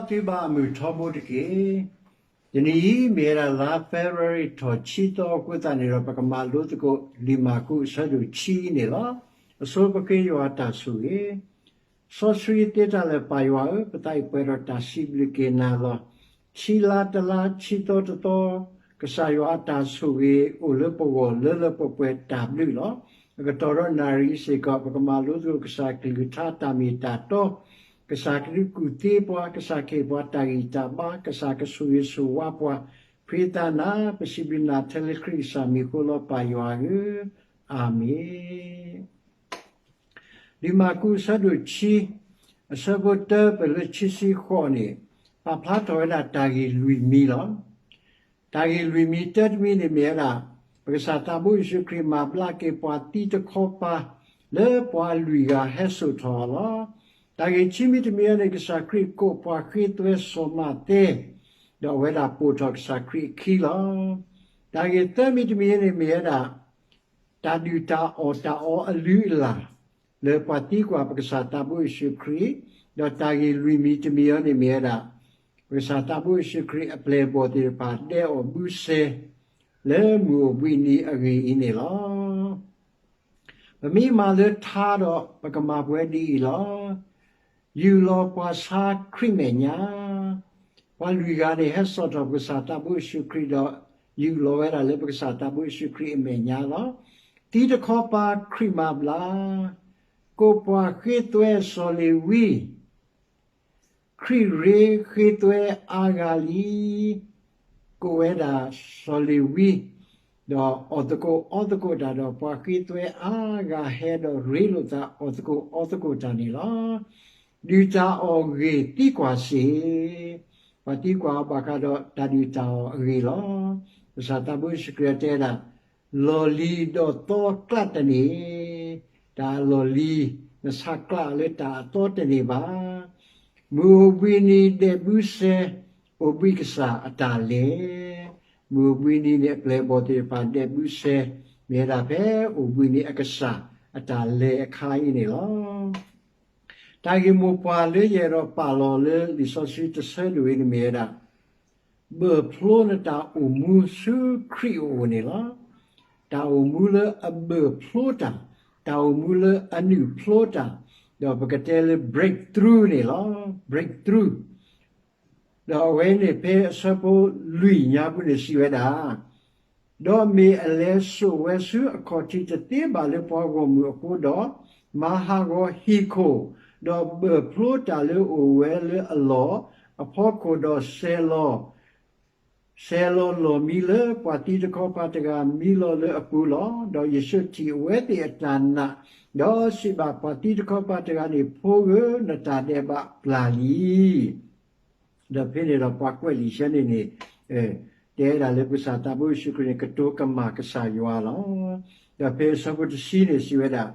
သုဘၣ်အမုာ်ထီဘိတက့ၢ်. တနံၤအံၤ မ့ၢ်ဝဲဒၣ်လါ February ထီၣ်ဆံသီအဃိသတးန့ၣ်ဒီး ပကမၤလိသကိး လံာ်မၢ်ကူးအဆၢဒိၣ်ခံအံၤန့ၣ်လီၤ. အဆိပဃ့ယွၤအတၢ်ဆိၣ်ဂ့ၤ. စီဆှံသ့တၢ်လၢာ်ပၢ်ယွၤဧၢ, ပသးအံၤပှဲၤဒီးတၢ်စံးဘျုးက့ၤနၤလီၤ. ဆံလါတလါ ဆံသီတသီ, ကစၢ်ယွၤအတၢ်ဆိၣ်ဂ့ၤအိၣ်လၢပဂီၢ်လၢလၢပှဲၤပှဲၤတၢ်ဘျုးလီၤ. အကတီၢ်ဒီးနၣ်ရံၣ်စ့ၢ်ကီး ပကမၤလိသကိးကစၢ်ကလုၢ်ကထါတၢ်မ့ၢ်တၢ်တီ, ကစၢ်ကဒုးကူၣ်သ့ပှၤ, ကစၢ်ကဟ့ၣ်ပှၤတၢ်ဂံၢ်တၢ်ဘါ, ကစၢ်ကဆိၣ်ဂ့ၤဆိၣ်ဝါပှၤ, ဖှံသးနၤ, ပစံးဘျုးနၤထဲလၢခရံာ်ကစၢ်မံၤအဃိလီၤ ပၢ်ယွၤဧၢ, အၤမ့ၣ်. လံာ်မၢ်ကူးအဆၢဒိၣ်ခံ, အဆၢဖိတၢ ပလၢခံဆံဃိးန့ၣ်, ပာ်ဖျါထီၣ်ဝဲဒၣ်တၢ်ဂ့ၢ်လွံၢ်မံၤလီၤ. တၢ်ဂ့ၢ်လွံၢ်မံၤတၢတမံၤန့ၣ်မ့ၢ်ဝဲဒၣ်, ပကစၢ်သးဘိယ့ၣ်ၡူးခရံာ်မၤဘျါက့ၤပှၤသံတခီပၤ လၢပှၤလွံၢ်ဂၤဟဲစိာ်ထီၣ်အီၤလီၤ. တၢ်ဂ့ၢ်ခံမံၤတမံၤအံၤန့ၣ် ကစၢ်ခရံာ်ကိးပှၤဃ့သွဲစီၤမးသဲ, ဒီးအဝဲဒၣ်ပိာ်ထီၣ်ကစၢ်ခရံာ်အခံလီၤ. တၢ်ဂ့ၢ်သၢမံၤတမံၤအံၤန့ၣ်မ့ၢ်ဝဲဒၣ် တၢ်ဒုၣ်တၢ်အီၣ်တၢ်အီအလုၢ်အလၢ် လၢပှၤသံကွၢ်ပကစၢ်သးဘိယ့ၣ်ၡူးခရံာ်, ဒီးတၢ်ဂ့ၢ်လွံၢ်မံၤတမံၤအံၤန့ၣ်မ့ၢ်ဝဲဒၣ် ပကစၢ်သးဘိယ့ၣ်ၡူးခရံာ်အပျဲၢ်အဘီၣ်သ့ၣ်တဖၣ် ဒဲးအီၣ်ဘုစဲၤ လၢမုၢ်အိၣ်ဘှံးနံၤအဂ့ၢ်အံၤန့ၣ်လီၤ. ပမ့ၢ်မၤလၢထါဒီး ပကမၤပဝဲဒ်အံၤလီၤ. ယူာ်လီၤပှၤဆါခရံာ်မဲာ်ညါ, ပှၤလွံၢ်ဂၤန့ၣ် ဟဲစိာ်ထီၣ်ပကစၢ်သးဘိယ့ၣ်ၡူးခရံာ်ဒီး ယူာ်လီၤဝဲဒၣ်လၢပကစၢ်သးဘိယ့ၣ်ၡူးခရံာ်အမဲာ်ညါလီၤ. သံတခီပၤခရံာ်မၤဘျါ, ကိးပှၤဃ့သွဲစီၤလ့ၤဝံ, ခရံာ်ရ့ဃ့သွဲအါဂၤလံ, ကိးဝဲဒၣ်စီၤလ့ၤဝံ, ဒီးအီၣ်သကိးအီသကိးတၢ်ဒီး ပှၤဃ့သွဲအါဂၤဟဲဒီးရ့လိာ်သးအီၣ်သကိးအီသကိးတၢ်န့ၣ်လီၤ. ဒုၣ်တၢ်အီၣ်ဂ့ၢ်သံကွၢ်စ့ၢ်, ပှၤသံကွၢ်အီၤဘၣ်ဃးဒီးတၢ်ဒုၣ်တၢ်အီၣ်အဂ့ၢ်လီၤ. ကစၢ်သးဘိယ့ၣ်ၡူးခရံာ်တဲဒၣ် လီၢ်လံၤဒီးသီကျးတန့ၢ်, တၢ်လီၢ်လံၤ နဆါကျးလၢတၢ်အသီတန့ၢ်ဘၣ်. မုၢ်အိၣ်ဘှံးနံၤဒဲးဘုစဲၤ အိၣ်ဘှံးကစၢ်အတၢ်လဲၤ, မုၢ်အိၣ်ဘှံးနံၤန့ၣ် အပျဲၢ်အဘီၣ်သ့ၣ်တဖၣ်ဒဲးဘုစဲၤ မ့ၢ်ဝဲဒၣ်ဖဲအိၣ်ဘှံးနံၤအကစၢ်အတၢ်လဲၤအခါအံၤန့ၣ်လီၤ. တၢ်ဂ့ၢ်မိၢ်ပှၢ်လၢယအဲၣ်ဒိးပာ်လီၤလၢလံာ်စီဆှံတဆၢဒိၣ်အံၤန့ၣ်မ့ၢ်ဝဲဒၣ် ဘၢၣ်ဖျိနတၢ်အိၣ်မူဆူခရံာ်အအိၣ်န့ၣ်လီၤ. တၢ်အိၣ်မူလၢအဘၢၣ်ဖျိတၢ်, တၢ်အိၣ်မူလၢအနုာ်ဖျိတၢ်, ဒီးပကတဲလၢ breakthrough န့ၣ်လီၤ. breakthrough ဒီးအဝဲန့ၣ်ဖဲအဆၢဖိလွံၢ်ညါပူၤန့ၣ်စံးဝဲဒၣ်, ဒီးမ့ၢ်အလဲၤစိာ်ဝဲဆူအခီၣ်ထံးတသ့ဘၣ်လၢပှၤဂီၢ်မုၢ်အဃိဒီး, မၤဟးဂီၤဟံၣ်ခိၣ်, ဒီးဘၢၣ်ဖျိတၢ်လၢအိၣ်ဝဲလၢအလီၢ်, အဖီခိၣ်ဒီးစဲၤလီၤ စဲၤလီၤလီၢ်မံလၢပှၤသံတခီပၤတဂၤမံလီၤလၢအပူၤလီၤ. ဒီးယ့ၣ်ၡူးထံၣ်အဝဲသ့ၣ်အတၢ်နာ်, ဒီးစံးဘၣ်ပှၤသံတခီပၤတဂၤန့ၣ်, ဖိဧၢ, နတၢ်ဒဲးဘးပျၢ်လံ. ဒီးဖဲန့ၣ်ဒီးပှၤကွဲးလံာ်ဆၢန့ၣ်န့ၣ်, တဲဝဲဒၣ်လၢပကစၢ်သးဘိယ့ၣ်ၡူးခရံာ်န့ၣ် ကတိၤကမၣ်ကစၢ်ယွၤလီၤ. ဒီးဖဲအဆၢဖိတဆံန့ၣ်စံးဝဲဒၣ်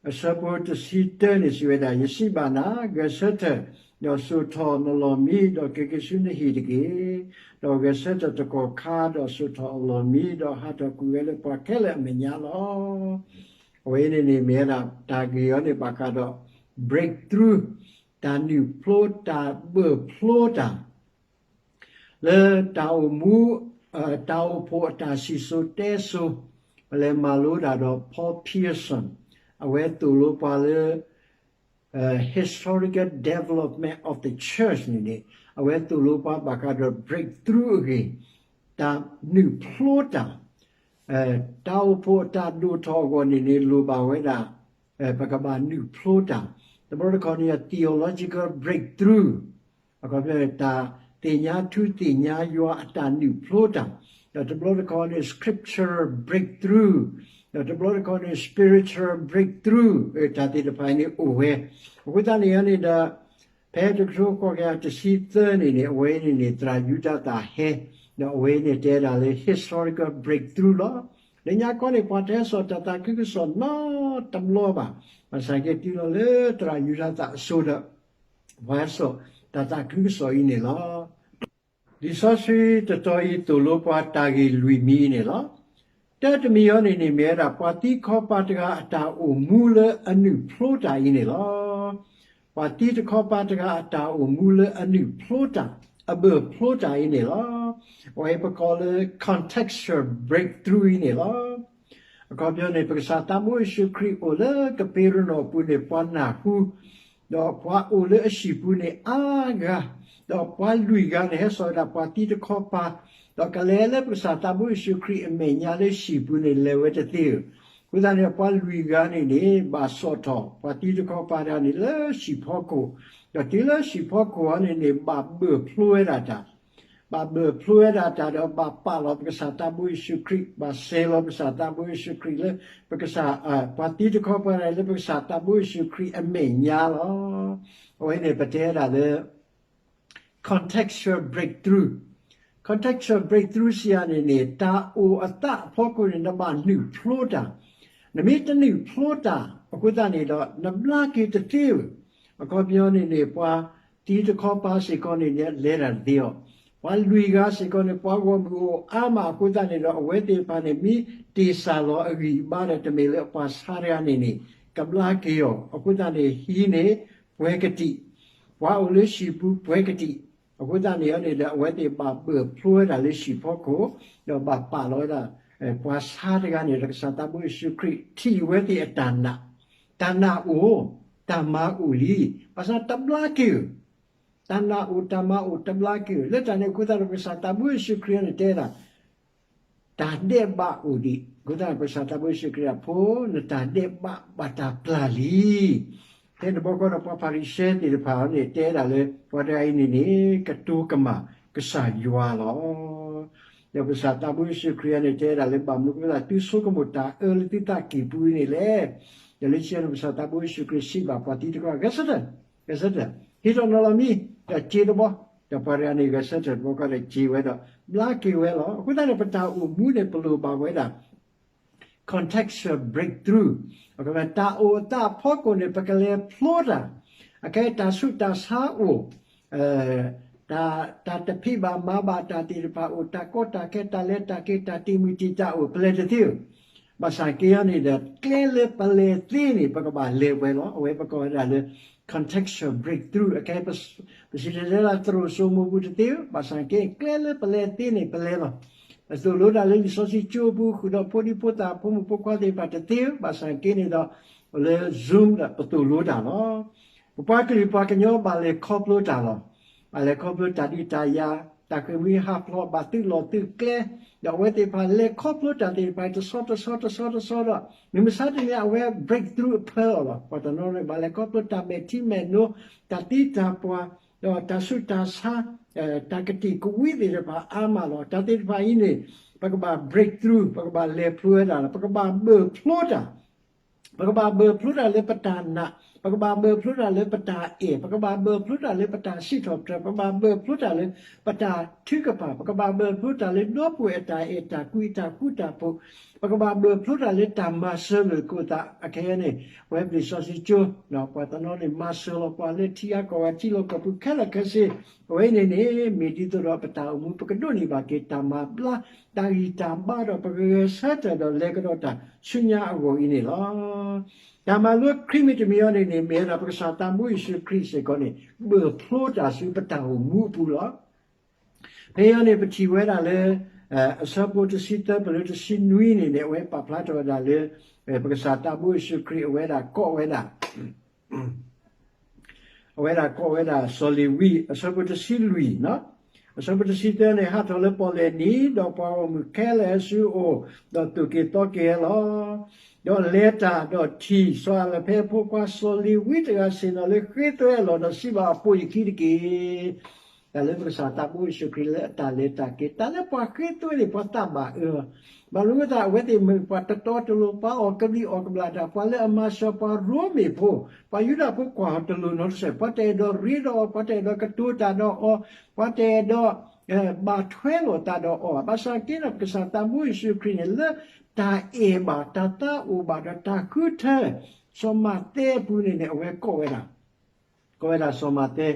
အဆၢဖိတဆံတၢန့ၣ်စံးဝဲဒၣ်, ယစံးဘၣ်နၤ, ဂဲၤဆၢထၢၣ်, ဒီးစိာ်ထီၣ်နလီၢ်မံ, ဒီးက့ၤက့ၤဆူနဟံၣ်တက့ၢ်. ဒီးဂဲၤဆၢထၢၣ်တကီၢ်ခါ, ဒီးစိာ်ထီၣ်အလီၢ်မံ, ဒီးဟးထီၣ်ကွံာ်ဝဲလၢပှၤခဲလၢာ်အမဲာ်ညါလီၤ. အဝဲန့ၣ်န့ၣ်မ့ၢ်ဝဲဒၣ်တၢ်ဂ့ၢ်အံၤန့ၣ် ဘၣ်ဃးဒီး breakthrough, တၢ်နုာ်ဖျိတၢ်ဘၢၣ်ဖျိတၢ် လၢတၢ်အိၣ်မူ, တၢ်အိၣ်ဖှိၣ်အတၢ်စံၣ်စိၤတဲစိၤ, ပလဲၤမၤလိဒၣ်ဒီး Paul Pierson, အဝဲသိၣ်လိပှၤလၢ historical development of the church န့ၣ်န့ၣ်, အဝဲသိၣ်လိပှၤဘၣ်ဃးဒီး breakthrough အဂ့ၢ်, တၢ်နုာ်ဖျိတၢ်, တၢ်အိၣ်ဖှိၣ်အတၢ်ဒိၣ်ထီၣ်အဂီၢ်န့ၣ်န့ၣ် လိၣ်ဘၣ်ဝဲဒၣ် ပကဘၣ်နုာ်ဖျိတၢ်, တဘျီတခီၣ်န့ၣ် theological breakthrough, အခီပညီ တၢ်သ့ၣ်ညါထူသ့ၣ်ညါယွၤအတၢ်နုာ်ဖျိတၢ်, ဒီးတဘျီတခီၣ်န့ၣ် scriptural breakthrough, ဒီးတဘျီတခီၣ်န့ၣ် spiritual breakthrough, တၢ်သ့ၣ်တဖၣ်အံၤန့ၣ်အိၣ်ဝဲ, အဃိသတးန့ၣ်န့ၣ်ဒီး ဖဲတကထိဃိးကယၤတဆံသၢန့ၣ်န့ၣ် အဝဲန့ၣ်န့ၣ် သရၣ်ယူဒၤသၣ်ဟဲ, ဒီးအဝဲန့ၣ်တဲဒၣ်လၢ historical breakthrough လီၤ. လၢညါကီန့ၣ် ပှၤတဟဲစိာ်တၢ်သးခုကစီၣ်နီတဘျီဘၣ်, ဘၣ်ဆၣ်က့ၤတုၤလီၤလၢသရၣ်ယူဒၤသၣ်အစိၤဒီး ပှၤဟဲစိာ်တၢ်သးခုကစီၣ်အံၤန့ၣ်လီၤ. လံာ်စီဆှံတတီၤအံၤသိၣ်လိပှၤတၢ်ဂ့ၢ်လွံၢ်မံၤအံၤန့ၣ်လီၤ. တၢတမံၤအံၤန့ၣ်န့ၣ် မ့ၢ်ဝဲဒၣ်ပှၤသံခီပၤတဂၤအတၢ်အိၣ်မူလၢအနုာ်ဖျိတၢ်အံၤန့ၣ်လီၤ. ပှၤသံတခီပၤတဂၤအတၢ်အိၣ်မူလၢအနုာ်ဖျိတၢ်, အဘၢၣ်ဖျိတၢ်အံၤန့ၣ်လီၤ. အဝဲပကိးလၢ contextual breakthrough အံၤန့ၣ်လီၤ. အခီပညီန့ၣ် ပကစၢ်သးဘိယ့ၣ်ၡူးခရံာ်အိၣ်လၢကပ့းရနီၣ်အပူၤန့ၣ် ပှၤနၢ်ဟူ ဒီးပှၤအိၣ်လၢအဟံၣ်ပူၤန့ၣ်အါဂၤ, ဒီးပှၤလွံၢ်ဂၤန့ၣ် ဟဲစိာ်ဝဲဒၣ်ပှၤသံတခီပၤ, ဒီးကလဲၤလၢပကစၢ်သးဘိယ့ၣ်ၡူးခရံာ်အမဲာ်ညါလၢဟံၣ်ပူၤန့ၣ် လဲၤဝဲတသ့ဧၢ. အဃိသတးန့ၣ် ပှၤလွံၢ်ဂၤန့ၣ်န့ၣ် ဘၣ်စိာ်ထီၣ်ပှၤသံတခီပၤတဂၤန့ၣ် လၢဟံၣ်ဖီခိၣ်, ဒီးတုၤလၢဟံၣ်ဖီခိၣ်အံၤန့ၣ်န့ၣ် ဘၣ်ဘၢၣ်ဖျိဝဲဒၣ်တၢ် ဘၣ်ဘၢၣ်ဖျိဝဲဒၣ်တၢ်ဒီး ဘၣ်ပာ်လီၤပကစၢ်သးဘိယ့ၣ်ၡူးခရံာ်, ဘၣ်စဲၤလီၤပကစၢ်သးဘိယ့ၣ်ၡူးခရံာ်လၢ ပကစၢ်, ပှၤသံတခီပၤန့ၣ် လၢပကစၢ်သးဘိယ့ၣ်ၡူးခရံာ်အမဲာ်ညါလီၤ. အဝဲန့ၣ်ပတဲဒၣ်လၢ contextual breakthrough. Contextual breakthrough စံးယၤန့ၣ်န့ၣ် တၢ်အိၣ်အသးအဖီခိၣ်န့ၣ် နဘၣ်နုာ်ဖျိတၢ်, နမ့ၢ်တနုာ်ဖျိတၢ်အဃိသတးန့ၣ်ဒီး နဘျါက့ၤတသ့ဧၢ. အခီပညီန့ၣ်န့ၣ် ပှၤသံတခီပၤစ့ၢ်ကီးန့ၣ်န့ၣ် လဲၤတၢ်တသ့အီၤ, ပှၤလွံၢ်ဂၤစ့ၢ်ကီးန့ၣ် ပှၤဂီၢ်မုၢ်အိၣ်အါမးအဃိသတးန့ၣ်ဒီး အဝဲသ့ၣ်တဖၣ်န့ၣ် မ့ၢ်တ့ၢ်စၢ်လီၤအဂံၢ်အဘါဒီး တမ့ၢ်လၢအပှၤဆါတဂၤန့ၣ်န့ၣ် ကဘျါက့ၤအီၤ, အဃိသတးန့ၣ် ဟံးန့ၢ်ပှဲၤကတံာ်, ပှၤအိၣ်လၢဟံၣ်ပူၤပှဲၤကတံာ်, အဃိသတးန့ၣ်န့ၣ်ဒီး အဝဲသ့ၣ်ဘၣ်ဘၢၣ်ဖျိဝဲဒၣ်လၢဟံၣ်ဖီခိၣ်, ဒီးဘၣ်ပာ်လီၤဝဲဒၣ် ပှၤဆါတဂၤန့ၣ်ဒီး ကစၢ်သးဘိယ့ၣ်ၡူးခရံာ်ထံၣ်ဝဲသ့ၣ်အတၢ်နာ်, တၢ်နာ်အိၣ်, တၢ်မၤအိၣ်လံ, ဘၣ်ဆၣ်တဘျါက့ၤဧၢ, တၢ်နာ်အိၣ်တၢ်မၤအိၣ်တဘျါက့ၤဧၢ, လၢတၢ်န့ၣ်အဃိသတးဒီး ကစၢ်သးဘိယ့ၣ်ၡူးခရံာ်န့ၣ်တဲဒၣ် တၢ်ဒဲးဘးအိၣ်ဒံး, အဃိသတး ကစၢ်သးဘိယ့ၣ်ၡူးခရံာ်အဖိ နတၢ်ဒဲးဘးဘၣ်တၢ်ပျၢ်လံ. ဖဲန့ၣ်တဘျီဃီဒီး ပှၤဖၤရံၤၡဲသ့ၣ်တဖၣ်န့ၣ် တဲဒၣ်လၢ ပှၤတဂၤအံၤန့ၣ်န့ၣ် ကတိၤကမၣ်ကစၢ်ယွၤလီၤ. ဒီးကစၢ်သးဘိယ့ၣ်ၡူးခရံာ်န့ၣ် တဲဒၣ်လၢ ဘၣ်မနုၤအဃိသတး သုဆိကမိၣ်တၢ်အၢလၢသုသးကံၢ်ပူၤအံၤန့ၣ်လဲၣ်. ဒီးလၢခံန့ၣ် ကစၢ်သးဘိယ့ၣ်ၡူးခရံာ်စံးဘၣ်ပှၤသံတခီ ဂဲၤဆၢထၢၣ်, ဂဲၤဆၢထၢၣ်, ဟံးထီၣ်နီၤလီၤမံ, ဒီးစ့တဘျီ, ဒီးပှၤတဂၤန့ၣ် ဂဲၤဆၢထၢၣ်တဘျီဃီဒီးစ့ဝဲဒီး ဘျါက့ၤဝဲလီၤ. အဃိသတးန့ၣ် ပတၢ်အိၣ်မူန့ၣ် ပလိၣ်ဘၣ်ဝဲဒၣ် contextual breakthrough, တၢ်အိၣ်အသးအဖီခိၣ်န့ၣ် ပကလဲၤဖျိတၢ်, အခဲအံၤတၢ်ဆူးတၢ်ဆါအိၣ်, တၢ်, တၢ်တဖံးဘၣ်မၤဘၣ်တၢ်သ့ၣ်တဖၣ်အိၣ်, တၢ်ကီတၢ်ခဲ တၢ်လဲၤတၢ်က့ၤ တၢ်တံာ်မုၢ်တံာ်တာ်အိၣ် ပလဲၤတသ့ဧၢ. ဘၣ်ဆၣ်က့အံၤန့ၣ်ဒီး ကျဲလၢပလဲၤသ့န့ၣ် ပကဘၣ်လဲၤဝဲလီၤ. အဝဲပကိးဝဲဒၣ်လၢ contextual breakthrough အခဲအံၤ ပစံၣ်တဲၤတဲလၢသရိာ်စိမိၤပူၤတသ့ဧၢ, ဘၣ်ဆၣ်က့ ကျဲလၢပလဲၤသ့န့ၣ် ပလဲၤလီၤ. ပသိၣ်လိတၢ်လၢလံာ်စီဆှံကၠိပူၤ ဃုာ်ဒီးဖိဒံဖိသၣ်ဖိမုၣ်ဖိခွါသ့ၣ်တဖၣ်တသ့ဧၢ, ဘၣ်ဆၣ်က့န့ၣ်ဒီး လၢ Zoom ဒီးပသိၣ်လိတၢ်လီၤ. ပပှၤကလုာ်ပှၤကညီဘၣ်လဲၤခီဖျိတၢ်လီၤ. ဘၣ်လဲၤခီဖျိတၢ်ဒုးတၢ်ယၤ, တၢ်ဃ့ၢ်မှံဟးဖျိး ဘၣ်သုးလီၢ်သုးကျဲ, ဒီးအဝဲသ့ၣ်တဖၣ်လဲၤခီဖျိတၢ်သ့ၣ်တဖၣ် တဆီတဆီတဆီတဆီဒီး မုၢ်မဆါတနံၤအဝဲ breakthrough အဖၢအီၤလီၤ. ပှၤတနီၤန့ၣ် ဘၣ်လဲၤခီဖျိတၢ်မဲာ်ထံမဲာ်နိ, တၢ်သံတၢ်ပှၢ်, ဒီးတၢ်ဆူးတၢ်ဆါ, တၢ်ကတံာ်ကဝံးသ့ၣ်တဖၣ်အါမးလီၤ. တၢ်သ့ၣ်တဖၣ်အံၤန့ၣ် ပကဘၣ် breakthrough ပကဘၣ်လဲၤဖျိဝဲဒၣ်လီၤ. ပကဘၣ်ဘၢၣ်ဖျိတၢ် ပကဘၣ်ဘၢၣ်ဖျိတၢ်လၢပတၢ်နာ်, ပကဘၣ်ဘၢၣ်ဖျိတၢ်လၢပတၢ်အဲၣ်, ပကဘၣ်ဘၢၣ်ဖျိတၢ်လၢပတၢ်စံးထီၣ်ပတြၢၤ, ပကဘၣ်ဘၢၣ်ဖျိတၢ်လၢပတၢ်ထုကဖၣ်, ပကဘၣ်ဘၢၣ်ဖျိတၢ်လၢဒီပုၢ်ဝဲၢ်အတၢ်အဲၣ်တၢ်ကွံတၢ်ဃူတၢ်ဖိး, ပကဘၣ်ဘၢၣ်ဖျိတၢ်လၢတၢ်မၤစၢၤလိာ်သကိးသး. အခဲအံၤန့ၣ် ပဝဲပျံၤစီဆှံကၠိ ပှၤတနီၤန့ၣ် မၤစၢၤလီၤပှၤလၢထံဂၤကီၢ်ဂၤ ထံလီၢ်ကီၢ်ပူၤခဲလၢာ်ခဲဆ့. အဝဲအံၤန့ၣ်န့ၣ် မ့ၢ်ဒ်သိးဒီးပတၢ်အိၣ်မူ ပကဒိးန့ၢ်ဘၣ်က့ၤတၢ်မၤဘျါ တၢ်ဂံၢ်တၢ်ဘါဒီး ပကဂဲၤဆၢထၢၣ်ဒီးလဲၤကဒီးတၢ်ဆူညါအဂီၢ်အံၤန့ၣ်လီၤ. တၢ်မၤလိခရံာ်မ့တမ့ၢ်အံၤန့ၣ်န့ၣ် မ့ၢ်ဝဲဒၣ်ပကစၢ်သးဘိယ့ၣ်ၡူးခရံာ်စ့ၢ်ကီးန့ၣ် ဘၢၣ်ဖျိတၢ်ဆူပတၢ်အိၣ်မူအပူၤလီၤ. ဖဲအံၤန့ၣ် ပထံၣ်ဝဲဒၣ်လၢ အဆၢဖိတဆံသၢ ပလၢတဆံနွံန့ၣ်န့ၣ် အဝဲပာ်ဖျါထီၣ်ဝဲဒၣ်လၢ ပကစၢ်သးဘိယ့ၣ်ၡူးခရံာ် အဝဲဒၣ်ကိးဝဲဒၣ် အဝဲဒၣ်ကိးဝဲဒၣ်စီၤလ့ၤဝံ အဆၢဖိတဆံလွံၢ်, အဆၢဖိတဆံသၢန့ၣ် ဟးထီၣ်လၢပီၣ်လဲၣ်နံၤ ဒီးပှၤဂီၢ်မုၢ်ခဲလၢာ်အစုအအိၣ် ဒီးသူၣ်က့ၤသီက့ၤဝဲလီၤ. ဒီးလဲၤတၢ်ဒီးထံၣ် စီၤအၤလဖဲအဖိခွါစီၤလ့ၤဝံတဂၤ ဆ့ၣ်နီၤလၢဃ့သွဲအလီၢ် ဒီးစံးဘၣ်အပိာ်ယခံတက့ၢ်. တၢ်လၢပကစၢ်သးဘိယ့ၣ်ၡူးခရံာ်လၢအတၢ်လဲၤတၢ်က့ၤ တၢ်လၢပှၤဃ့သွဲန့ၣ် ပှၤသးဘၣ်အၢ, ဘၣ်မနုၤအဃိသတး အဝဲသ့ၣ်မ့ၢ်ပှၤတတီတလိၤ ပှၤအီၣ်ကဘျံးအီၣ်ကဘျၣ်တၢ် ပှၤလၢအမၤစၢၤပှၤရိမ့ၤဖိ, ပှၤယူဒၤဖိကွၢ်အီၤတလိၤနီတစဲး, ပှၤတအဲၣ်ဒိးရ့ဒီးအီၤ, ပှၤတအဲၣ်ဒိးကတိၤတၢ်ဒီးအီၤ, ပှၤတအဲၣ်ဒိး ဘၣ်ထွဲလိာ်သးဒီးအီၤ, ဘၣ်ဆၣ်က့န့ၣ် ပကစၢ်သးဘိယ့ၣ်ၡူးခရံာ်န့ၣ် လၢတၢ်အဲၣ်ဘၣ် တၢ်သးအိၣ်ဘၣ်ဒီးတၢ်ဃုထၢ စီၤမးသဲအပူၤန့ၣ်န့ၣ် အဝဲကိးဝဲဒၣ် ကိးဝဲဒၣ်စီၤမးသဲ,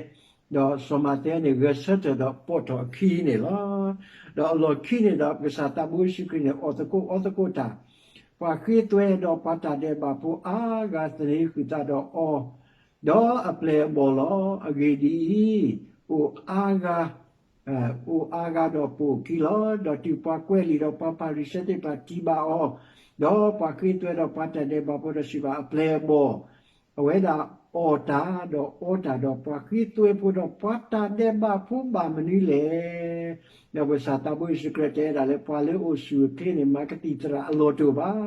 ဒီးစီၤမးသဲန့ၣ် ဂဲၤဆၢထၢၣ်ဒီးပိာ်ထီၣ်အခံန့ၣ်လီၤ. ဒီးအလီၢ်ခံန့ၣ်ဒီး ပကစၢ်သးဘိယ့ၣ်ၡူးခရံာ်န့ၣ် အီၣ်သကိးအီသကိးတၢ်, ပှၤဃ့သွဲဒီးပှၤတၢ်ဒဲးဘးဖိအါဂၤသန့ၤဃုာ်သးဒီးအီၤ, ဒီးအပျဲၢ်အဘီၣ်လီၤ. အဂ့ၢ်ဒ်အံၤ, အိၣ်အါဂၤ, အိၣ်အါဂၤဒီးပိာ်အခံလီၤ. ဒီးတုၤပှၤကွဲးလံာ်ဒီးပှၤဖၤရံၤၡဲသ့ၣ်တဖၣ်ထံၣ်ဘၣ်အီၤ, ဒီးပှၤဃ့သွဲဒီးပှၤတၢ်ဒဲးဘးဖိဒီးစံးဘၣ်အပျဲၢ်အဘီၣ်, အဝဲဒၣ်အီၣ်တၢ်ဒီးအီတၢ်ဒီး ပှၤဃ့သွဲဖိဒီးပှၤတၢ်ဒဲးဘးဖိဘၣ်မနုၤလဲၣ်. ဒီးပကစၢ်သးဘိယ့ၣ်ၡူးခရံာ်တဲဒၣ်လၢ ပှၤလၢအိၣ်ဆူၣ်အိၣ်ချ့န့ၣ် မၤကသံၣ်သရၣ်အလီၢ်တအိၣ်ဘၣ်.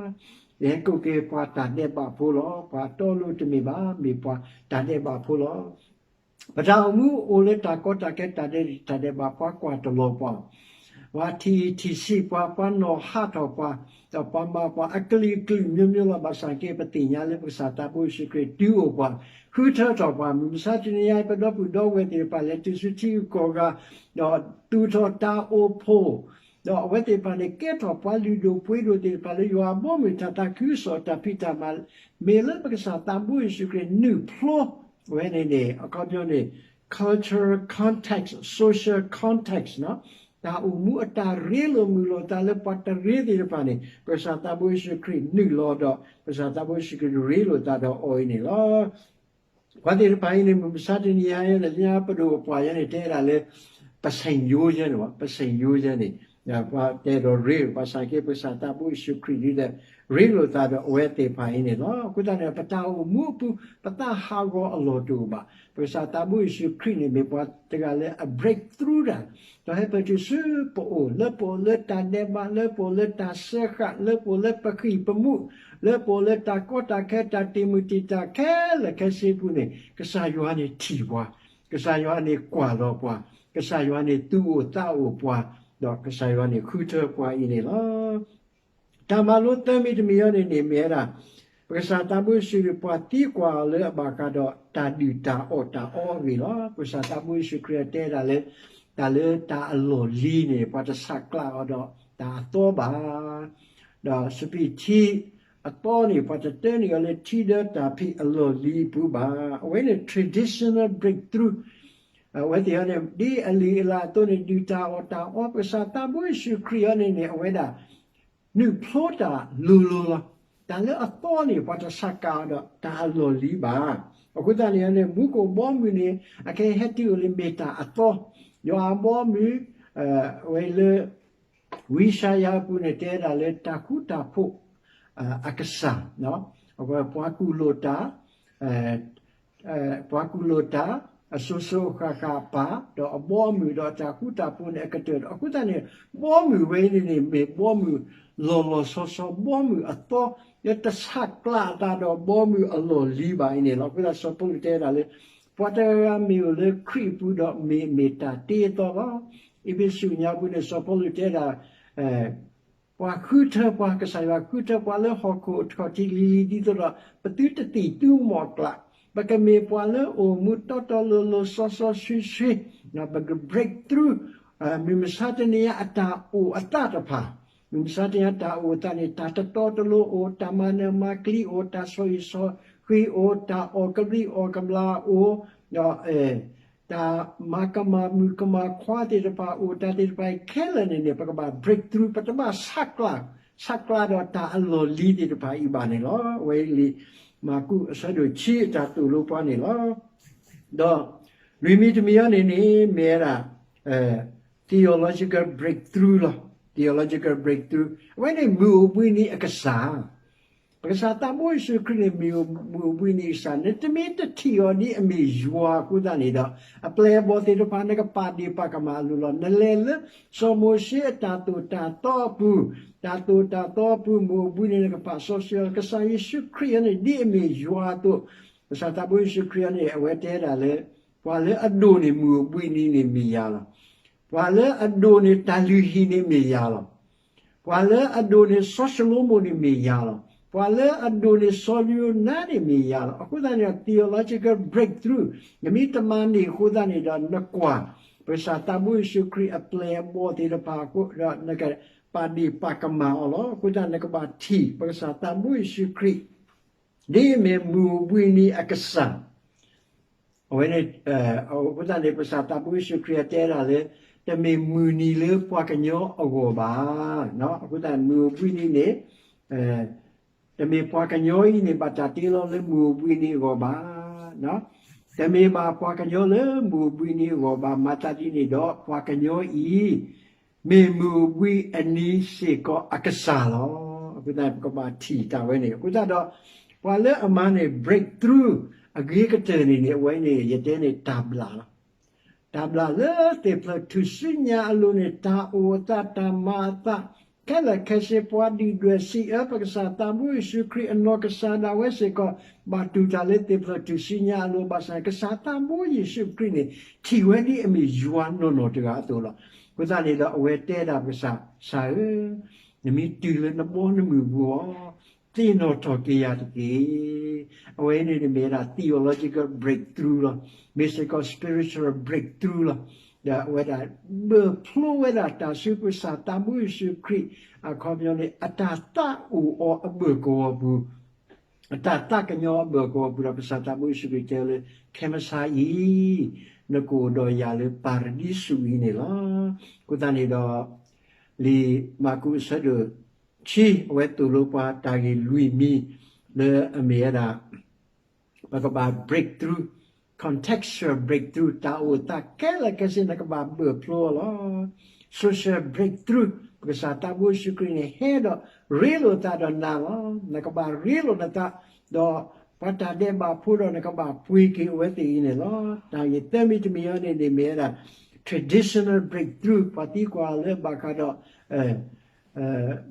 ယဟဲကိးက့ၤပှၤတၢ်ဒဲးဘးဖိလီၤ. ပှၤတီလိၤတမ့ၢ်ဘၣ်, မ့ၢ်ပှၤတၢ်ဒဲးဘးဖိလီၤ. ပတၢ်အိၣ်မူအိၣ်လၢတၢ်ကီတၢ်ခဲ တၢ်ဒဲးတၢ်ဒဲးဘး ပှၤကွၢ်တလီၤပှၤ, ပှၤထံၣ်ထံၣ်ဆံးပှၤ, ပှၤနီၣ်ဟးထီၣ်ပှၤ, ဒီးပှၤမၤပှၤအကလုာ်ကလုာ်မျိုးမျိုးလီၤ. ဘၣ်ဆၣ်က့ ပသ့ၣ်ညါလၢပကစၢ်သးဘိယ့ၣ်ၡူးခရံာ် ဒုးအိၣ်ပှၤ, ဃုထၢထီၣ်ပှၤ, မုၢ်မဆါတနံၤအံၤ ပဒီပုၢ်ဒီဝဲၢ်သ့ၣ်တဖၣ် လဲၤတုၤဆူထံဂုၤကီၢ်ဂၤ, ဒီးသူၣ်ထီၣ်တၢ်အိၣ်ဖှိၣ်, ဒီးအဝဲသ့ၣ်တဖၣ်န့ၣ် ကဲထီၣ်ပှၤလုၢ်ဒိၣ်ပှ့ၤဒိၣ်သ့ၣ်တဖၣ်လၢယွၤအဘီအမုၢ်တၢ်သးခုကစီၣ်တၢ်ဖံးတၢ်မၤ, မ့ၢ်လၢပကစၢ်သးဘိယ့ၣ်ၡူးခရံာ်နုာ်ဖျိ, အဝဲန့ၣ်န့ၣ် အခီပညီန့ၣ် cultural context, social context တၢ်အိၣ်မူအတၢ်ရ့လိာ်မုာ်လိာ်သးလၢပှၤတရ့သ့ၣ်တဖၣ်န့ၣ် ပကစၢ်သးဘိယ့ၣ်ၡူးခရံာ်နုာ်လီၤဒီး ပကစၢ်သးဘိယ့ၣ်ၡူးခရံာ်ရ့လိာ်သးဒီးအီၤအံၤန့ၣ်လီၤ. ပှၤသ့ၣ်တဖၣ်အံၤန့ၣ် မုၢ်မဆါတနံၤအံၤ လၢညါပဒိၣ်ပှၤယဲန့ၣ် တဲဒၣ်လၢ ပစံၣ်ယိယဲန့ၣ်, ပစံၣ်ယိယဲန့ၣ်, ပှၤတဲဒီးရ့လိာ် ဘၣ်ဆၣ်က့ ပကစၢ်သးဘိယ့ၣ်ၡူးခရံာ်ဒ်လဲၣ် ရ့လိာ်သးဒီးအဝဲသ့ၣ်တဖၣ်အံၤန့ၣ်လီၤ. အဃိသတးန့ၣ် ပတၢ်အိၣ်မူအပူၤ ပသးဟးဂီၤအလီၢ်တအိၣ်ဘၣ်. ပကစၢ်သးဘိယ့ၣ်ၡူးခရံာ်န့ၣ် မ့ၢ်ပှၤတဂၤလၢအ break through တၢ်, ဒီးဟဲပတုၤဆူပအိၣ်, လၢပအိၣ်လၢတၢ်ဒဲးဘး, လၢပအိၣ်လၢတၢ်စၢဃာ်, လၢပအိၣ်လၢပဃံၢ်ပမူး, လၢပအိၣ်လၢတၢ်ကီတၢ်ခဲ တၢ်တ့ၢ်မုၢ်တ့ၢ်တၢ်ခဲလၢာ်ခဲဆ့အပူၤန့ၣ် ကစၢ်ယွၤန့ၣ်ထံၣ်ပှၤ, ကစၢ်ယွၤန့ၣ်ကွၢ်လီၤပှၤ, ကစၢ်ယွၤန့ၣ်သူၣ်အိၣ်သးအိၣ်ပှၤ, ဒီးကစၢ်ယွၤန့ၣ်ဃုထၢပှၤအံၤန့ၣ်လီၤ. တၢ်မၤလိသၢမံၤတမံၤအံၤန့ၣ်န့ၣ် မ့ၢ်ဝဲဒၣ် ပကစၢ်သးဘိယ့ၣ်ၡူးခရံာ် ပှၤသံကွၢ်အီၤလၢအဘၣ်ဃးဒီးတၢ်ဒုၣ်တၢ်အီၣ်တၢ်အီအဂ့ၢ်လီၤ. ပကစၢ်သးဘိယ့ၣ်ၡူးခရံာ်တဲဒၣ်လၢ တၢ်လၢတၢ်အလီၢ်လံၤန့ၣ် ပှၤတဆးကျးအီၤဒီးတၢ်အသီဘၣ်. ဒီးစပံးထံအသီန့ၣ် ပှၤတတၢနုာ်အီၤလၢထံဒီးတၢ်ဖံးအလီၢ်လံၤအပူၤဘၣ်. အဝဲန့ၣ် traditional breakthrough အဝဲသ့ၣ်အံၤန့ၣ် ဒ်အလုၢ်အလၢ်အသိးန့ၣ် ဒုၣ်တၢ်အီၣ်တၢ်အီ ပကစၢ်သးဘိယ့ၣ်ၡူးခရံာ်အံၤန့ၣ်န့ၣ် အဝဲဒၣ် နုာ်ဖျိတၢ်လိၤလိၤလီၤ. တၢ်လၢအသီန့ၣ် ပှၤတဆးကျးအီၤဒီးတၢ်အလီၢ်လံၤဘၣ်. အဃိသတးန့ၣ်န့ၣ် မူခိၣ်ဘီမုၢ်န့ၣ် အကဟဲတုၤအိၣ်လၢမ့ၢ်တၢ်အသီ, ယွၤအဘီအမုၢ် အဝဲလၢ ဝံယၡါယၤအပူၤန့ၣ် တဲဒၣ်လၢတၢ်ဃူတၢ်ဖိးအကစၢ်, ပှၤကူၣ်လိာ်တၢ် ပှၤကူၣ်လိာ်တၢ် အစိၤစိၤအဃၣ်ဃၣ်အပၢ် ဒီးအဘီအမုၢ်ဒီးအတၢ်ဃူတၢ်ဖိးန့ၣ် အကတၢၢ်ဒီး အဃိသတးန့ၣ် ဘီမုၢ်ဝဲအံၤန့ၣ်န့ၣ် မ့ၢ်ဘီမုၢ်လီၤလီၤဆီဆီ ဘီမုၢ်အသီ လၢတဆးကျးအသးဒီးဘီမုၢ်အလီၢ်လံၤဘၣ်အံၤန့ၣ်လီၤ. အဃိသတးစီၤပီလူးတဲဒၣ်လၢ ပှၤတဂၤဂၤမ့ၢ်အိၣ်လၢခရံာ်အပူၤဒီးမ့ၢ်မ့ၢ်တၢ်တ့အသီလီၤ. အ့းဖ့းစူးညါပူၤန့ၣ် စီၤပီလူးတဲဒၣ် ပှၤဃုထၢပှၤ ကစၢ်ယွၤဃုထၢပှၤလၢဟီၣ်ခိၣ်အခီၣ်ထံးလံၤလံၤ ဒ်သိးဒီး ပသုတသံၣ်သုမီၢ်ကျၢ်, ပကမ့ၢ်ပှၤလၢအိၣ်မူတီတီလိၤလိၤစီစီဆှံဆှံ, ပက break through မုၢ်မဆါတနံၤညါအတၢ်အိၣ်အသးတဖၣ်, မုၢ်မဆါတနံၤညါတၢ်အိၣ်အသးန့ၣ် တၢ်တတီတလိၤအိၣ်, တၢ်မၤနၢၤမၤကျံၤအိၣ်, တၢ်ဆီဟံၣ်ဆီဃံအိၣ်, တၢ်အီၣ်ကဘျံးအီၣ်ကဘျၣ်အိၣ်, ဒီး တၢ်မၤကမၣ်မုၣ်ကမၣ်ခွါသ့ၣ်တဖၣ်အိၣ်, တၢ်သ့ၣ်တဖၣ်အံၤခဲလၢာ်န့ၣ်န့ၣ် ပကဘၣ် break through, ပတဘၣ်ဆးကျး, ဆးကျးဒီးတၢ်အလီၢ်လံၤသ့ၣ်တဖၣ်အံၤဘၣ်န့ၣ်လီၤ. အဝဲအံၤလံာ်မၢ်ကူးအဆၢဒိၣ်ခံအတၢ်သိၣ်လိပှၤန့ၣ်လီၤ. ဒီးလွံၢ်မံၤတမံၤအံၤန့ၣ်န့ၣ် မ့ၢ်ဝဲဒၣ် theological breakthrough လီၤ. theological breakthrough အဝဲန့ၣ်မုၢ်အိၣ်ဘှံးနံၤအကစၢ် ပကစၢ်သးဘိယ့ၣ်ၡူးခရံာ်န့ၣ် မုၢ်အိၣ်ဘှံးနံၤအကစၢ်, နတမ့ၢ်တထံၣ်အီၤဒ်အမ့ၢ်ယွၤအဃိသတးန့ၣ်ဒီး အပျဲၢ်အဘီၣ်သ့ၣ်တဖၣ် နကပာ်ဒ့ၣ်ပာ်ကမၣ်အလိၤလီၤ. နလဲၤလၢစီၤမိၤၡ့အတၢ်သိၣ်တၢ်သီအပူၤ, တၢ်သိၣ်တၢ်သီအပူၤ မုၢ်အိၣ်ဘှံးနံၤ နကပာ်စီဆှံအီၤလီၤ. ကစၢ်ယ့ၣ်ၡူးခရံာ်အံၤန့ၣ် ဒ်အမ့ၢ်ယွၤအသိး, ကစၢ်သးဘိယ့ၣ်ၡူးခရံာ်အံၤန့ၣ် အဝဲတဲဒၣ်လၢ ပှၤလၢအဒိၣ်န့ၢ်မုၢ်အိၣ်ဘှံးနံၤန့ၣ်မ့ၢ်ယၤလီၤ. ပှၤလၢအဒိၣ်န့ၢ်တၢ်လုၢ်ဟံၣ်န့ၣ်မ့ၢ်ယၤလီၤ. ပှၤလၢအဒိၣ်န့ၢ်စီၤၡလိၤမိၣ်န့ၣ်မ့ၢ်ယၤလီၤ. ပှၤလၢအဒိၣ်န့ၢ်စီၤယိၤနါန့ၣ်မ့ၢ်ယၤလီၤ. အဃိသတးန့ၣ် theological breakthrough နမ့ၢ်တမၤန့ၢ်အဃိသတးန့ၣ်ဒီး နကွၢ် ပကစၢ်သးဘိယ့ၣ်ၡူးခရံာ်အပျဲၢ်အဘီၣ်သ့ၣ်တဖၣ်အဃိဒီး နကပာ်ဒ့ၣ်ပာ်ကမၣ်အီၤလီၤ. အဃိသတးနကဘၣ်ထံၣ် ပကစၢ်သးဘိယ့ၣ်ၡူးခရံာ် ဒ်အမ့ၢ်မုၢ်အိၣ်ဘှံးနံၤအကစၢ် အဝဲန့ၣ် အဃိသတးန့ၣ် ပကစၢ်သးဘိယ့ၣ်ၡူးခရံာ်အတဲဒၣ်လၢ တမ့ၢ်မုၢ်နံၤလၢပှၤကညီအဂီၢ်ဘၣ်. အဃိသတးမုၢ်အိၣ်ဘှံးနံၤန့ၣ် တမ့ၢ်ပှၤကညီအံၤန့ၣ် ဘၣ်တၢ်တ့လီၤလၢမုၢ်အိၣ်ဘှံးနံၤအဂီၢ်ဘၣ်. တမ့ၢ်ဘၣ်ပှၤကညီလၢမုၢ်အိၣ်ဘှံးနံၤအဂီၢ်ဘၣ်, မၤသးဒ်န့ၣ်ဒီး ပှၤကညီအံၤ မ့ၢ်မုၢ်အိၣ်ဘှံးအနံၤစ့ၢ်ကီးအကစၢ်လီၤ. အဃိသတးန့ၣ် ပကဘၣ်ထံၣ်တၢ်ဝဲန့ၣ်. အဃိသတးဒီး ပှၤလၢအမၤန့ၢ် breakthrough အဂ့ၤကတၢၢ်န့ၣ်န့ၣ် အဝဲန့ၣ် ယတဲန့ၣ်တၢ်ဘျၣ်လီၤ. တၢ်ဘျၣ်လၢသ့ၣ်ဖျၢၣ်ထူၣ်စုညါအလိၤန့ၣ် တၢ်အိၣ်အသး တၢ်မၤအသး ခဲလၢာ်ခဲဆ့ ပှၤဒုၣ်ဒွဲၣ်စံးအၢ ပကစၢ်သးဘိယ့ၣ်ၡူးခရံာ်အနီၢ်ကစၢ်ဒၣ်ဝဲစ့ၢ်ကီး ဘၣ်တူၢ်တၢ်လၢသ့ၣ်ဖျၢၣ်ထူၣ်စုညါအလိၤ ဘၣ်ဆၣ် ကစၢ်သးဘိယ့ၣ်ၡူးခရံာ်န့ၣ် ထံၣ်ဝဲဒ်အမ့ၢ်ယွၤနီၢ်နီၢ်တဂၤအသိးလီၤ. အဃိသတးန့ၣ်ဒီး အဝဲတဲဒၣ်ပကစၢ်, ကစၢ်ဧၢ, နမ့ၢ်တုၤလၢနဘီနမုၢ်ပူၤအီၤ သ့ၣ်နီၣ်ထီၣ်က့ၤယၤတက့ၢ်. အဝဲန့ၣ်န့ၣ်မ့ၢ်ဝဲဒၣ် theological breakthrough လီၤ. မ့ၢ်စ့ၢ်ကီး spiritual breakthrough လီၤ. ဒီးအဝဲဒၣ်ဘၢၣ်ဖျိဝဲဒၣ်တၢ်ဆူပကစၢ်သးဘိယ့ၣ်ၡူးခရံာ် အခီပညီန့ၣ် အတၢ်သးအိၣ်အီၤအဘၢၣ်ကဝီၤပူၤ အတၢ်သးကညီၤအဘၢၣ်ကဝီၤပူၤဒီး ကစၢ်သးဘိယ့ၣ်ၡူးခရံာ်တဲလၢ ခဲမုၢ်ဆါအံၤ နကအိၣ်ဒီးယၤလၢပၤရဒံစူးအံၤန့ၣ်လီၤ. အဃိသတးန့ၣ်ဒီး လံာ်မၢ်ကူးအဆၢဒိၣ်ခံ အဝဲသိၣ်လိပှၤတၢ်ဂ့ၢ်လွံၢ်မံၤ လၢအမ့ၢ်ဝဲဒၣ် ပကဘၣ် breakthrough, contextual breakthrough တၢ်အိၣ်သးခဲလၢာ်ခဲဆ့ နကဘၣ်ဘၢၣ်ဖျိအီၤလီၤ. Social breakthrough ပကစၢ်သးဘိယ့ၣ်ၡူးခရံာ်န့ၣ် ဟဲဒီးရ့လိာ်သးဒီးနၤလီၤ. နကဘၣ်ရ့လိာ်နသး ဒီးပှၤတၢ်ဒဲးဘးဖိဒီး နကဘၣ်ပှ့ၤက့ၤအဝဲသ့ၣ်အံၤန့ၣ်လီၤ. တၢ်ဂ့ၢ်သၢမံၤတမံၤအံၤန့ၣ်န့ၣ် မ့ၢ်ဝဲဒၣ် traditional breakthrough ပှၤသံကွၢ်လၢဘၣ်ဃးဒီး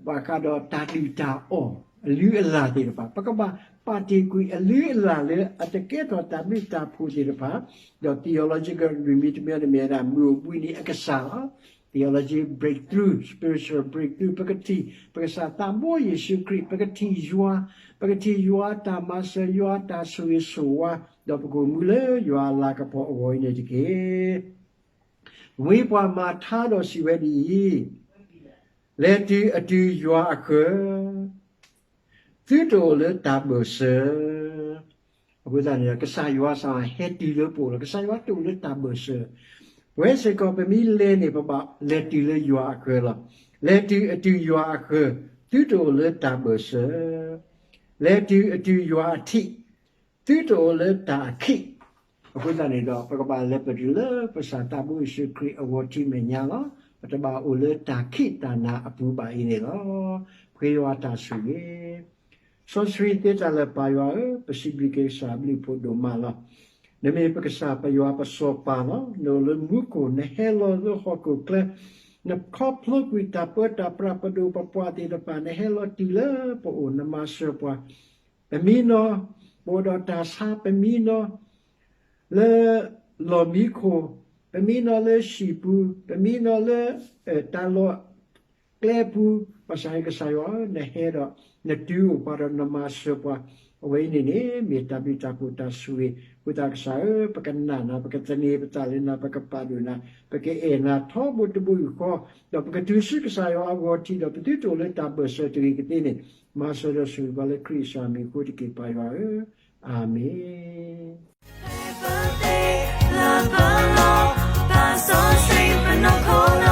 ဘၣ်ဃးဒီးတၢ်ဒုၣ်တၢ်အီၣ်အလုၢ်အလၢ်သ့ၣ်တဖၣ် ပကဘၣ်ပာ်တ့ၢ်ကွံာ်အလုၢ်အလၢ်လၢအတကဲထီၣ်တၢ်ဘျုးတၢ်ဖှိၣ်သ့ၣ်တဖၣ်, ဒီး theological လွံၢ်မံၤတမံၤန့ၣ်မ့ၢ်ဝဲဒၣ် မုၢ်အိၣ်ဘှံးနံၤအကစၢ်လီၤ. Theology breakthrough, spiritual breakthrough ပကထံၣ် ပကစၢ်သးဘိယ့ၣ်ၡူးခရံာ် ပကထံၣ်ယွၤ, ပကထံၣ်ယွၤတၢ်မၤစၢၤ ယွၤတၢ်ဆိၣ်ဂ့ၤဆိၣ်ဝါ, ဒီးပကအိၣ်မူလၢယွၤအလၤကပီၤအဂီၢ်အံၤန့ၣ်တက့ၢ်. ဝံပှၤမၤထါဒီးစံးဝဲဒ်အံၤ, လဲၤတုၤအတုၤယွၤအဃၢၤ, သုတအိၣ်လၢတၢ်ဘၢၣ်စၢၤ. အဃိသတးန့ၣ်ဒီး ကစၢ်ယွၤစ့ၢ်ကီးဟဲတုၤလၢပအိၣ်လီၤ. ကစၢ်ယွၤတအိၣ်လၢတၢ်ဘၢၣ်စၢၤ. ပဝဲစ့ၢ်ကီး ပမ့ၢ်လဲၤန့ၣ် ပဘၣ်လဲၤတုၤလၢယွၤအဃၢၤလီၤ. လဲၤတုၤအတုၤယွၤအဃၢၤ, သုတအိၣ်လၢတၢ်ဘၢၣ်စၢၤ. လဲၤတုၤအတုၤယွၤအထံး, သုတအိၣ်လၢတၢ်အခံး. အဃိသတးန့ၣ်ဒီး ပကဘၣ်လဲၤပတုာ်လၢပကစၢ်သးဘိယ့ၣ်ၡူးခရံာ်အဂီၢ်ထံးမဲာ်ညါလီၤ. ပတဘၣ်အိၣ်လၢတၢ်ခံးတၢ်နၤအပူၤဘၣ်အံၤန့ၣ်လီၤ. ပဃ့ယွၤတၢ်ဆိၣ်ဂ့ၤ စီဆှံသ့တၢ်လၢာ် ပၢ်ယွၤဧၢ, ပစံးဘျုးက့ၤကစၢ်အဘျုးအဖှိၣ်ဒိၣ်မးလီၤ. နမ့ၢ်ပကစၢ်ပယွၤပစီၤပၤလီၤ. နအိၣ်လၢမူခိၣ်, နဟဲလီၤလၢဟီၣ်ခိၣ်ချၢ, နခီဖျိကွံာ်တၢ်ပၢတၢ်ပြး ပဒိၣ်ပပှၢ်သ့ၣ်တဖၣ်, နဟဲလီၤတုၤလၢပအိၣ်, နမၤစၢၤပှၤ, ပမံနီၤ, ပအိၣ်ဒီးတၢ်ဆါ, ပမံနီၤ လၢလီၢ်မံခိၣ်, ပမံနီၤလၢဟံၣ်ပူၤ, ပမံနီၤလၢ တၢ်လီၢ်ကျဲပူၤ, ဘၣ်ဆၣ်ကစၢ်ယွၤဧၢ, နဟဲဒီး နတုၤအိၣ်ပှၤဒီးနမၤစၢၤပှၤ, အဝဲအံၤန့ၣ်န့ၣ် မ့ၢ်တၢ်ဘျုးတၢ်ဖှိၣ်တၢ်ဆိၣ်ဂ့ၤ, အဃိသတးကစၢ်ဧၢ, ပကနာ်နၤ, ပကသန့ၤပသးလၢနၤ, ပကပာ်ဒိၣ်နၤ, ပကအဲၣ်နၤထီဘိတဘိယူၢ်ဃီ, ဒီးပကတုၤဆူကစၢ်ယွၤအဂီၢ်ထံး, ဒီးပသုတအိၣ်လၢတၢ်ဘၢၣ်စၢၤတဂ့ၤကသ့န့ၣ်, မၤစၢၤဒီးဆိၣ်ဂ့ၤပှၤလၢခရံာ်အမံၤအဃိတက့ၢ်, ပၢ်ယွၤဧၢ, အၤမ့ၣ်.